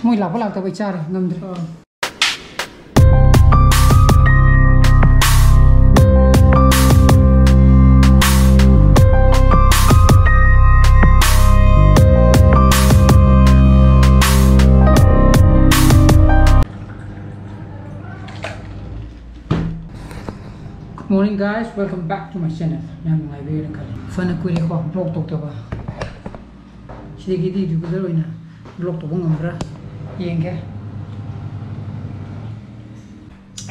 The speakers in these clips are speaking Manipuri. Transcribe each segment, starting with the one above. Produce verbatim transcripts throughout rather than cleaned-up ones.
ꯃꯣꯏ ꯂꯥꯛꯄ ꯂꯥꯛꯇꯕ ꯑꯩ ꯆꯥꯔꯦ, ꯉꯝꯗ꯭ꯔꯦ꯫ Morning guys, welcome back to my channel. ꯌꯥꯝ ꯅꯨꯡꯉꯥꯏꯕꯤꯔꯦꯅ ꯈꯜꯂꯤ꯫ ꯐꯅ ꯀꯨꯏꯔꯦꯀꯣ vlog ꯇꯧꯗꯕ꯫ ꯁꯤꯗꯒꯤꯗꯤ regular ꯑꯣꯏꯅ vlog ꯇꯧꯕ ꯉꯝꯕ꯭ꯔꯥ ꯌꯦꯡꯒꯦ꯫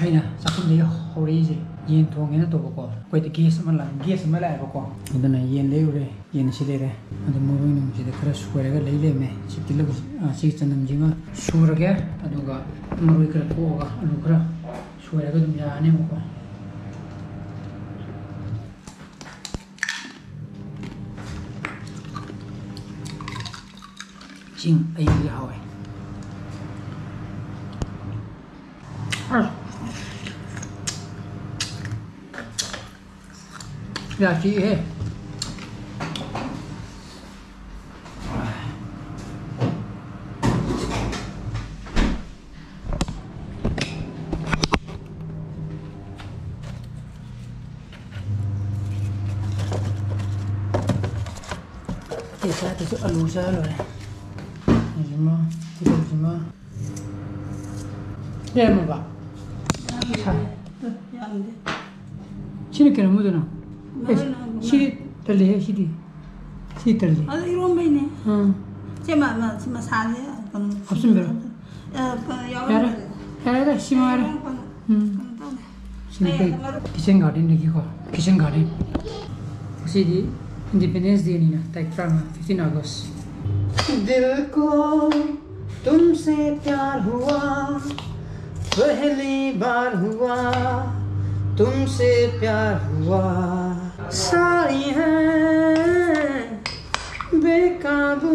ꯑꯩꯅ ꯆꯥꯛꯈꯨꯝꯗꯒꯤ ꯍꯧꯔꯛꯏꯁꯦ ꯌꯦꯟ ꯊꯣꯡꯒꯦꯅ ꯇꯧꯕꯀꯣ꯫ ꯑꯩꯈꯣꯏꯗ guest ꯑꯃ ꯂꯥꯛ-, guest ꯑꯃ ꯂꯥꯛꯑꯦꯕꯀꯣ꯫ ꯑꯗꯨꯅ ꯌꯦꯟ ꯂꯩꯔꯨꯔꯦ꯫ ꯌꯦꯟ ꯑꯁꯤ ꯂꯩꯔꯦ꯫ ꯑꯗꯨ ꯃꯔꯣꯏ ꯅꯨꯡꯁꯤꯗ ꯈꯔ ꯁꯣꯏꯔꯒ ꯂꯩ ꯂꯩꯔꯝꯃꯦ꯫ ꯁꯤ ꯇꯤꯜꯍꯧ, ꯑ, ꯁꯤ ꯆꯅꯝꯁꯤꯃ ꯁꯨꯔꯒꯦ꯫ ꯑꯗꯨꯒ ꯃꯔꯣꯏ ꯈꯔ ꯀꯣꯛꯑꯒ ꯑꯂꯨ ꯈꯔ ꯁꯣꯏꯔꯒ ꯑꯗꯨꯝ ꯌꯥꯔꯅꯦꯕꯀꯣ꯫ ꯏꯁꯤꯡ ꯑꯌꯤꯡꯕꯗꯤ ꯍꯥꯎꯋꯦ꯫ ꯑꯁ! ꯌꯥ ꯆꯤꯛꯏꯍꯦ꯫ ꯇꯦꯁꯥꯗꯁꯨ ꯑꯂꯨ ꯆꯥ ꯂꯣꯏꯔꯦ꯫ ꯑꯁꯤꯃ, ꯇꯤꯜꯍꯧꯁꯤꯃ꯫ ꯂꯩꯔꯝꯃꯕ? ꯌꯥꯝꯗꯦ꯫ ꯁꯥ-, ꯌꯥꯝꯗꯦ꯫ ꯁꯤꯅ ꯀꯩꯅꯣ ꯑꯃꯗꯨꯅ? ꯑꯦ, ꯃꯔꯣꯏ ꯂꯧꯕ ꯁꯤꯗꯤ ꯇꯜꯂꯤꯍꯦ, ꯁꯤꯗꯤ꯫ ꯁꯤ ꯇꯜꯂꯤ꯫ ꯑꯗꯨ ꯏꯔꯣꯝꯕꯩꯅꯦ꯫ ꯑꯥ꯫ ꯁꯤ ꯃ-, ꯃ-, ꯁꯤ ꯃꯁꯥꯁꯦ ꯀꯩꯅꯣ ꯍꯥꯞꯆꯤꯟꯕꯤꯔꯣ꯫ ꯑ, ꯀꯩꯅꯣ ꯌꯥꯎꯔꯝꯗ꯭ꯔꯦ꯫ ꯌꯥꯔꯦ, ꯌꯥꯔꯦꯗ, ꯁꯤ ꯃꯉꯥꯏꯔꯦ꯫ ꯏꯔꯣꯝꯕ ꯎꯝ꯫ ꯀꯩꯅꯣ ꯇꯧꯔꯦ꯫ ꯁꯤꯅ ꯑꯩ ꯑꯩꯈꯣꯏ ꯃꯔꯨꯞ kitchen gardenꯗꯒꯤꯀꯣ, kitchen garden꯫ ꯉꯁꯤꯗꯤ Independence Dayꯅꯤꯅ, ꯇꯥꯔꯤꯛ ꯇꯔꯥꯃꯉꯥ, fifteen August꯫ दिल को तुमसे प्यार हुआ, पहली बार हुआ, तुमसे प्यार हुआ। सारी है बेकाबू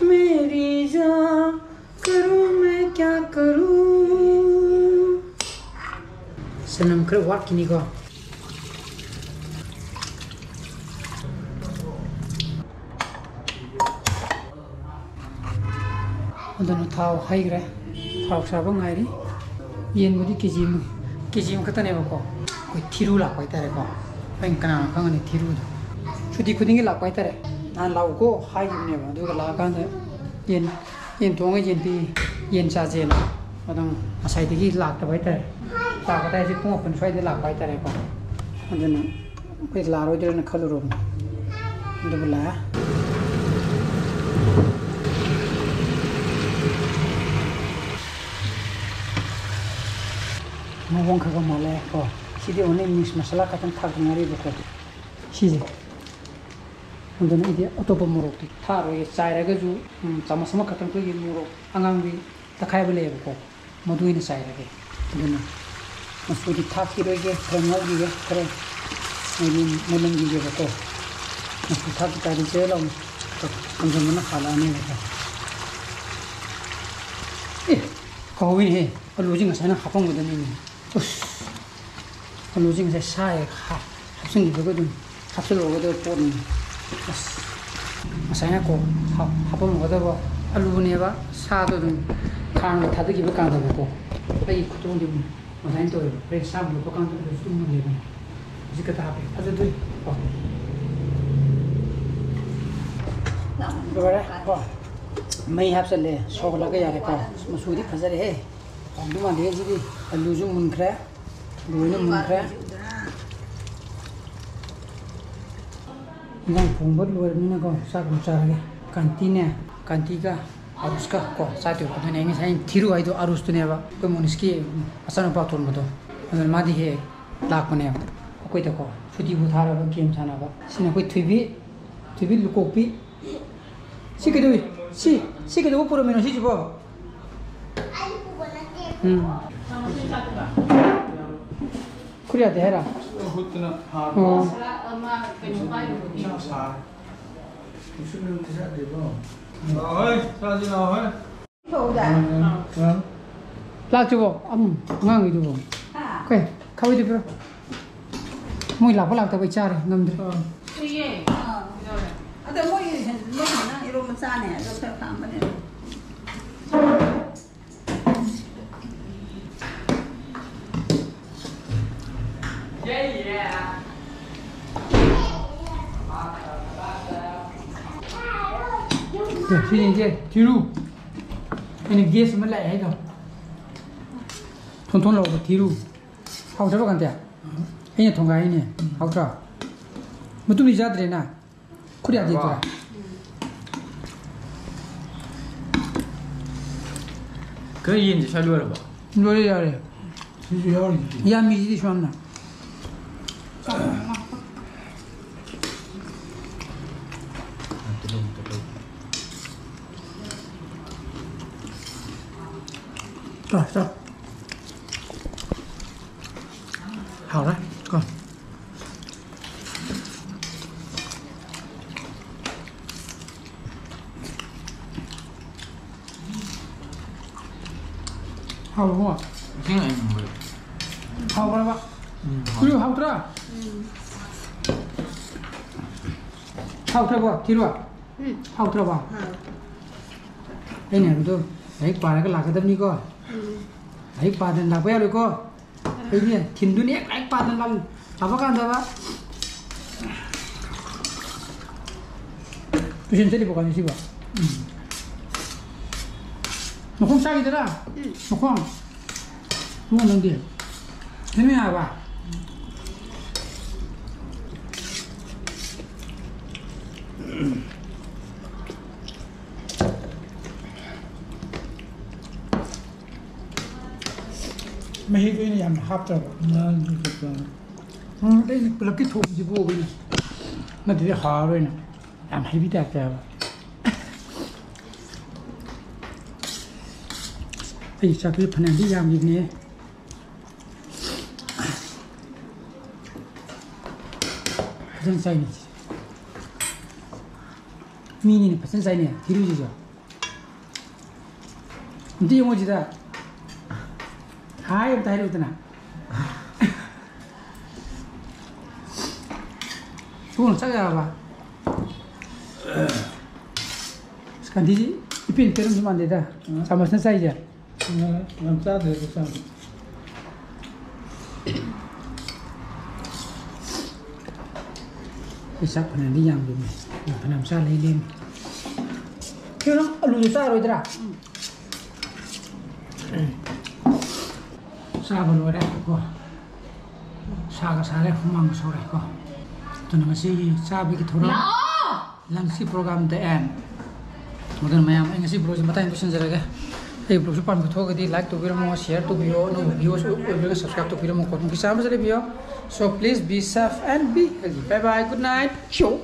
मेरी जान, करूँ मैं क्या करूँ? ꯆꯅꯝ ꯈꯔ ꯋꯥꯠꯈꯤꯅꯤꯀꯣ꯫ ꯑꯗꯨꯅ ꯊꯥꯎ ꯍꯩꯈ꯭ꯔꯦ꯫ ꯊꯥꯎ ꯁꯥꯕ ꯉꯥꯏꯔꯤ꯫ ꯌꯦꯟꯕꯨꯗꯤ ꯀꯦ ꯖꯤ ꯑꯃ, ꯀꯦ ꯖꯤ ꯑꯃꯈꯛꯇꯅꯦꯕꯀꯣ꯫ ꯑꯩꯈꯣꯏ ꯊꯤꯔꯨ ꯂꯥꯛꯄ ꯍꯥꯏꯇꯥꯔꯦꯀꯣ꯫ ꯑꯩꯅ ꯀꯅꯥꯅ ꯈꯪꯒꯅꯤ ꯊꯤꯔꯨꯗꯣ? ꯁꯨꯇꯤ ꯈꯨꯗꯤꯡꯒꯤ ꯂꯥꯛꯄ ꯍꯥꯏꯇꯥꯔꯦ꯫ ꯅꯍꯥꯟ ꯂꯥꯛꯎꯀꯣ ꯍꯥꯏꯈꯤꯕꯅꯦꯕ, ꯑꯗꯨꯒ ꯂꯥꯛꯑꯀꯥꯟꯗ ꯌꯦꯟ, ꯌꯦꯟ ꯊꯣꯡꯉꯒ ꯌꯦꯟ ꯄꯤ, ꯌꯦꯟ ꯆꯥꯁꯦꯅ꯫ ꯑꯗꯨꯝ ꯉꯁꯥꯏꯗꯒꯤ ꯂꯥꯛꯇꯕ ꯍꯥꯏꯇꯥꯔꯦ꯫ ꯂꯥꯛꯄꯗ ꯍꯥꯏꯁꯦ ꯄꯨꯡ ꯃꯥꯄꯟ ꯁ꯭ꯋꯥꯏꯗ ꯂꯥꯛꯄ ꯍꯥꯏꯇꯥꯔꯦꯀꯣ꯫ ꯑꯗꯨꯅ ꯑꯩꯈꯣꯏ ꯂꯥꯛꯑꯔꯣꯏꯗ꯭ꯔꯅ ꯈꯜꯂꯨꯔꯕꯅꯤ꯫ ꯑꯗꯨꯕꯨ ꯂꯥꯛꯑꯦ꯫ ꯃꯑꯣꯡ ꯈꯔ ꯈꯔ ꯃꯥꯜꯂꯦ ꯀꯣ꯫ ꯁꯤꯗꯤ only meat masala ꯈꯛꯇꯪ ꯊꯥꯛꯇ ꯉꯥꯏꯔꯤꯕꯀꯣ꯫ ꯁꯤꯁꯦ꯫ ꯑꯗꯨꯅ ꯑꯩꯗꯤ ꯑꯇꯣꯞꯄ ꯃꯣꯔꯣꯛꯇꯤ ꯊꯥꯛꯑꯔꯣꯏꯒꯦ꯫ ꯆꯥꯏꯔꯒꯁꯨ, ꯎꯝ, ꯆꯥꯃꯁ ꯑꯃꯈꯛꯇꯪ ꯑꯩꯈꯣꯏꯒꯤ ꯃꯣꯔꯣꯛ ꯑꯉꯥꯡꯕꯤ ꯇꯛꯈꯥꯏꯕ ꯂꯩꯌꯦꯕꯀꯣ꯫ ꯃꯗꯨ ꯑꯣꯏꯅ ꯆꯥꯏꯔꯒꯦ꯫ ꯑꯗꯨꯅ ꯃꯆꯨꯗꯤ ꯊꯥꯛꯈꯤꯔꯣꯏꯒꯦ, ꯈꯔ ꯉꯧꯈꯤꯒꯦ, ꯈꯔ ꯃꯨꯜꯍꯟ-, ꯃꯨꯜꯍꯟꯈꯤꯒꯦꯕꯀꯣ꯫ ꯃꯆꯨ ꯊꯥꯛꯈꯤ ꯇꯥꯔꯗꯤ ꯖꯔ ꯂꯥꯎꯅ ꯀꯪꯁꯤꯟꯕꯅ ꯍꯥꯜꯂꯛꯑꯅꯦꯕꯀꯣ꯫ ꯑꯦ, ꯀꯥꯎꯏꯅꯦꯍꯦ, ꯑꯂꯨꯁꯤ ꯉꯁꯥꯏꯅ ꯍꯥꯞꯄꯝꯒꯗꯕꯅꯤꯅꯦ꯫ ꯎꯁ꯫ ꯑꯂꯨꯁꯤ ꯉꯁꯥꯏ ꯁꯥ ꯍꯦꯛ ꯍꯥ-, ꯍꯥꯞꯆꯤꯟꯈꯤꯕꯒ ꯑꯗꯨꯝ ꯍꯥꯞꯆꯤꯜꯂꯛꯑꯒꯗꯕ ꯄꯣꯠꯅꯤ꯫ ꯑꯁ, ꯉꯁꯥꯏꯅꯀꯣ ꯍꯥꯞ-, ꯍꯥꯞꯄꯝꯒꯗꯕ ꯑꯂꯨꯅꯦꯕ, ꯁꯥꯗꯣ ꯑꯗꯨꯝ ꯈꯥꯡꯗ ꯊꯥꯗꯈꯤꯕ ꯀꯥꯟꯗꯅꯦꯀꯣ, ꯑꯩꯒꯤ ꯈꯨꯊꯣꯡꯗꯤ ꯑꯗꯨꯝ ꯑꯗꯨꯃꯥꯏꯅ ꯇꯧꯋꯦꯕ꯫ ꯍꯣꯔꯦꯟ ꯁꯥ ꯃꯨꯜꯂꯛꯄ ꯀꯥꯟꯗ ꯑꯗꯨꯁꯨ ꯑꯗꯨꯝ ꯃꯨꯜꯂꯦꯗꯅ꯫ ꯍꯧꯖꯤꯛ ꯈꯛꯇ ꯍꯥꯞꯄꯦ, ꯐꯖꯗꯣꯏ ꯀꯣ꯫ ꯂꯣꯏꯔꯦ ꯀꯣ, ꯃꯩ ꯍꯥꯞꯆꯜꯂꯦ, ꯁꯧꯒꯠꯂꯒ ꯌꯥꯔꯦꯀꯣ꯫ ꯃꯆꯨꯗꯤ ꯐꯖꯔꯦꯍꯦ, ꯍꯥꯎꯗꯧ ꯃꯥꯜꯂꯦ ꯁꯤꯗꯤ꯫ ꯑꯂꯨꯁꯨ ꯃꯨꯟꯈ꯭ꯔꯦ꯫ ꯂꯣꯏꯅ ꯃꯨꯟꯈ꯭ꯔꯦ꯫ ꯏꯟꯖꯥꯡ ꯊꯣꯡꯕ ꯂꯣꯏꯔꯕꯅꯤꯅꯀꯣ, ꯆꯥꯛ ꯑꯃꯨꯛ ꯆꯥꯔꯒꯦ꯫ ꯀꯥꯟꯇꯤꯅꯦ, ꯀꯥꯟꯇꯤꯒ ꯑꯥꯔꯨꯁꯀ ꯀꯣ ꯆꯥꯗꯣꯏꯕ꯫ ꯑꯗꯨꯅꯦ ꯑꯩ ꯉꯁꯥꯏ ꯑꯩꯅ ꯊꯤꯔꯨ ꯍꯥꯏꯗꯣ, ꯑꯥꯔꯨꯁꯇꯨꯅꯦꯕ, ꯑꯩꯈꯣꯏ ꯃꯣꯅꯤꯁꯀꯤ ꯃꯆꯥꯅꯨꯄꯥ ꯑꯇꯣꯟꯕꯗꯣ꯫ ꯑꯗꯨꯅ ꯃꯥꯗꯤ ꯍꯦꯛ ꯍꯦꯛ ꯂꯥꯛꯄꯅꯦꯕ ꯑꯩꯈꯣꯏꯗꯀꯣ, ꯁꯨꯇꯤꯕꯨ ꯊꯥꯔꯕ ꯒꯦꯝ ꯁꯥꯟꯅꯕ꯫ ꯁꯤꯅ ꯑꯩꯈꯣꯏ ꯊꯣꯏꯕꯤ, ꯊꯣꯏꯕꯤ ꯂꯨꯀꯣꯛꯄꯤ꯫ ꯁꯤ ꯀꯩꯗꯧꯏ? ꯁꯤ, ꯁꯤ ꯀꯩꯗꯧꯕ ꯄꯨꯔꯝꯃꯤꯅꯣ ꯁꯤꯁꯤꯕꯣ? ꯎꯝ꯫ ꯈꯨꯠ ꯌꯥꯗꯦ ꯍꯥꯏꯔꯣ? ꯈꯨꯠꯇꯨꯅ ꯐꯥꯕ꯫ ꯑꯣ꯫ ꯏꯁꯥ ꯁꯥꯔꯦ꯫ ꯂꯥꯛꯑꯣꯍꯦ, ꯆꯥꯁꯤ ꯂꯥꯛꯑꯣꯍꯦ꯫ ꯂꯥꯛꯇ꯭ꯔꯤꯕꯣ? ꯑꯝ, ꯑꯉꯥꯡꯒꯤꯗꯨꯕꯣ? ꯀꯩ? ꯈꯥꯕꯩꯗꯨ ꯄꯤꯔꯣ꯫ ꯃꯣꯏ ꯂꯥꯛꯄ ꯂꯥꯛꯇꯕ ꯑꯩ ꯆꯥꯔꯦ, ꯉꯝꯗ꯭ꯔꯦ꯫ ꯀꯨꯏꯌꯦ꯫ ꯑꯥ꯫ ꯀꯩꯗꯧꯔꯦ? ꯑꯗꯣ ꯃꯣꯏ, ꯃꯣꯏ ꯅꯪ ꯏꯔꯣꯝꯕ ꯆꯥꯅꯤ ꯍꯥꯏꯗꯣ ꯈꯔ ꯈꯥꯛꯑꯝꯕꯅꯦ꯫ ꯁꯤꯁꯤꯡꯁꯦ ꯊꯤꯔꯨ꯫ ꯑꯩꯅ ꯒꯦꯁ ꯑꯃ ꯂꯥꯛꯑꯦ ꯍꯥꯏꯗꯣ꯫ ꯊꯣꯟ ꯊꯣꯟ ꯂꯥꯎꯕ ꯊꯤꯔꯨ꯫ ꯍꯥꯎꯇ꯭ꯔꯕ ꯀꯥꯟꯇꯦ? ꯑꯩꯅ ꯊꯣꯡꯒꯥꯏꯅꯦ꯫ ꯍꯥꯎꯇ꯭ꯔꯣ? ꯃꯇꯨꯝꯗꯤ ꯆꯥꯗ꯭ꯔꯦꯅ꯫ ꯈꯨꯠ ꯌꯥꯗꯦ ꯇꯧꯔꯦ꯫ ꯀꯩ ꯌꯦꯟꯁꯦ ꯁ꯭ꯋꯥꯏ ꯂꯣꯏꯔꯕꯣ? ꯂꯣꯏꯔꯦ, ꯌꯥꯔꯦ꯫ ꯁꯤꯁꯨ ꯌꯥꯎꯔꯤꯁꯤꯗꯤ꯫ ꯌꯥꯝꯃꯤꯁꯤꯗꯤ ꯁꯣꯝꯅ꯫ ꯆꯥꯎ, ꯆꯥꯎ꯫ ꯍꯥꯎꯔꯦ꯫ ꯀꯣ꯫ ꯍꯥꯎꯔꯕꯣ? ꯏꯁꯤꯡ ꯑꯏꯪꯕ꯫ ꯍꯥꯎꯈ꯭ꯔꯕ? ꯎꯝ, ꯍꯥꯎ꯫ ꯊꯤꯔꯨ ꯍꯥꯎꯇ꯭ꯔꯥ? ꯎꯝ꯫ ꯍꯥꯎꯇ꯭ꯔꯕꯣ? ꯊꯤꯔꯨ? ꯎꯝ꯫ ꯍꯥꯎꯇ꯭ꯔꯕꯣ? ꯍꯥꯎ꯫ ꯑꯩꯅ ꯍꯥꯏꯕꯗꯣ ꯂꯥꯏꯔꯤꯛ ꯄꯥꯔꯒ ꯂꯥꯛꯀꯗꯕꯅꯤꯀꯣ꯫ ꯎꯝ꯫ ꯂꯥꯏꯔꯤꯛ ꯄꯥꯗꯅ ꯂꯥꯛꯄ ꯌꯥꯔꯣꯏꯀꯣ꯫ ꯑꯩꯗꯤ ꯊꯤꯟꯗꯨꯅ ꯍꯦꯛ ꯂꯥꯏꯔꯤꯛ ꯄꯥꯗꯅ ꯂꯥꯛ-, ꯂꯥꯛꯄ ꯀꯥꯟꯗ ꯇꯨꯏꯁꯟ ꯆꯠꯂꯤꯕꯣ ꯀꯥꯟꯗ ꯁꯤꯕꯣ? ꯎꯝ꯫ ꯃꯈꯣꯡ ꯆꯥꯈꯤꯗꯔꯥ? ꯎꯝ꯫ ꯃꯈꯣꯡ? ꯏꯕꯨꯡꯉꯣ ꯅꯪꯗꯤ? ꯁꯤꯃ ꯌꯥꯔꯕ? ꯃꯍꯤꯗꯣ ꯑꯩꯅ ꯌꯥꯝ ꯍꯥꯞꯇ꯭ꯔꯕ꯫ ꯎꯝ, ꯑꯇꯩ ꯄꯨꯂꯞꯀꯤ ꯊꯣꯡꯁꯤꯕꯨ ꯑꯩꯅ ꯅꯠꯇ꯭ꯔꯗꯤ ꯍꯥꯎꯔꯣꯏꯅ ꯌꯥꯝ ꯍꯩꯕꯤ ꯇꯥꯏꯞꯇ ꯍꯥꯏꯕ꯫ ꯑꯩ ꯆꯥꯛꯇꯨ ꯐꯅꯌꯥꯝꯗꯤ ꯌꯥꯝꯈꯤꯕꯅꯦ꯫ ꯐꯖꯅ ꯆꯥꯏꯅꯦ꯫ ꯃꯤꯅꯤꯅ ꯐꯖꯅ ꯆꯥꯏꯅꯦ ꯊꯤꯔꯨꯁꯤꯁꯨ꯫ ꯑꯝꯇ ꯌꯦꯡꯉꯣ ꯁꯤꯗ꯫ ꯍꯥꯏ ꯑꯝꯇ ꯍꯥꯏꯔꯛꯎꯗꯅ꯫ ꯁꯣꯝ ꯆꯥꯛ ꯌꯥꯔꯕ? ꯑꯁ, ꯀꯥꯟꯙꯤꯖꯤ ꯏꯄꯦꯟ ꯄꯦꯟꯔꯝꯗꯧ ꯃꯥꯟꯗꯦꯗ꯫ ꯎꯝ꯫ ꯆꯥꯃꯁꯅ ꯆꯥꯏꯁꯦ꯫ ꯎꯝ, ꯌꯥꯝ ꯆꯥꯗ꯭ꯔꯦ ꯑꯗꯨ ꯆꯥꯕ꯫ ꯑꯩ ꯆꯥꯛ ꯐꯅꯌꯥꯝꯗꯤ ꯌꯥꯝꯈꯤꯕꯅꯦ꯫ ꯐꯅꯌꯥꯝ ꯆꯥ ꯂꯩ ꯂꯦꯝꯃꯤ꯫ ꯀꯩꯅꯣ, ꯑꯂꯨꯗꯣ ꯆꯥꯔꯣꯏꯗ꯭ꯔꯥ? ꯆꯥꯕ ꯂꯣꯏꯔꯦ ꯀꯣ꯫ ꯁꯥꯒ ꯁꯥꯔꯦ, ꯍꯨꯃꯥꯡꯒ ꯁꯧꯔꯦ ꯀꯣ꯫ ꯑꯗꯨꯅ ꯉꯁꯤꯒꯤ ꯆꯥꯕꯒꯤ ꯊꯧꯔꯝ, ꯂꯥꯛꯑꯣ! ꯂꯪꯁꯤ program the end꯫ ꯑꯗꯨꯅ ꯃꯌꯥꯝ, ꯑꯩ ꯉꯁꯤ vlogꯁꯦ ꯃꯇꯥꯡ ꯂꯣꯏꯁꯤꯟꯖꯔꯒꯦ꯫ ꯑꯩ vlogꯁꯨ ꯄꯥꯝꯕꯤꯊꯣꯛꯑꯒꯗꯤ like ꯇꯧꯕꯤꯔꯝꯃꯣ, share ꯇꯧꯕꯤꯌꯣ, ꯑꯅꯧꯕ viewers ꯑꯣꯏꯕꯤꯔꯒ subscribe ꯇꯧꯕꯤꯔꯝꯃꯣ ꯀꯣ꯫ ꯅꯨꯡꯇꯤ ꯆꯥꯕꯁꯨ ꯂꯩꯕꯤꯌꯣ꯫ So please be safe and be healthy. Bye bye, good night, ciao꯫